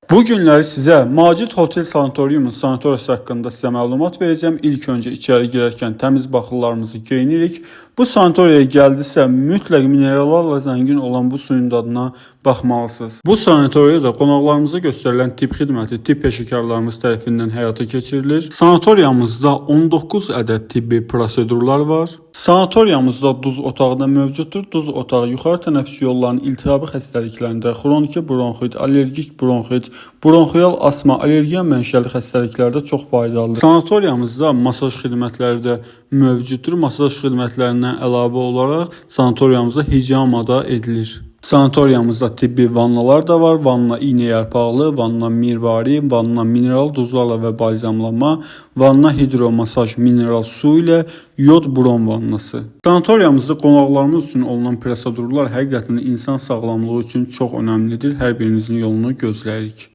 Bu günləri sizə Macid Hotel Sanatoriumun sanatoriyası haqqında sizə məlumat verəcəm. İlk öncə içəri girərkən təmiz baxırlarımızı geyinirik. Bu sanatoriyaya gəldisə mütləq minerallarla zəngin olan bu suyun dadına baxmalısınız. Bu sanatoriyada qonaqlarımıza göstərilən tibb xidməti tibb peşəkarlarımız tərəfindən həyata keçirilir. Sanatoriyamızda 19 ədəd tibbi prosedurlar var. Sanatoriyamızda duz otağı da mövcuddur. Duz otağı yuxarı tənəffüs yollarının iltihabi xəstəliklərində, xroniki bronxit, allergik bronxit, bronxial asma, allergiya mənşəli xəstəliklərdə çox faydalıdır. Sanatoriyamızda masaj xidmətləri də mövcuddur. Masaj xidmətlərindən əlavə olaraq sanatoriyamızda hicama da edilir. Sanatoriyamızda tibbi vannalar da var. Vanna iynə yarpaqlı, vanna mirvari, vanna mineral duzlarla və balzamlanma, vanna hidromasaj mineral su ilə yod brom vannası. Sanatoriyamızda qonaqlarımız üçün olunan prosedurlar həqiqətən insan sağlamlığı üçün çox önəmlidir. Hər birinizin yolunu gözləyirik.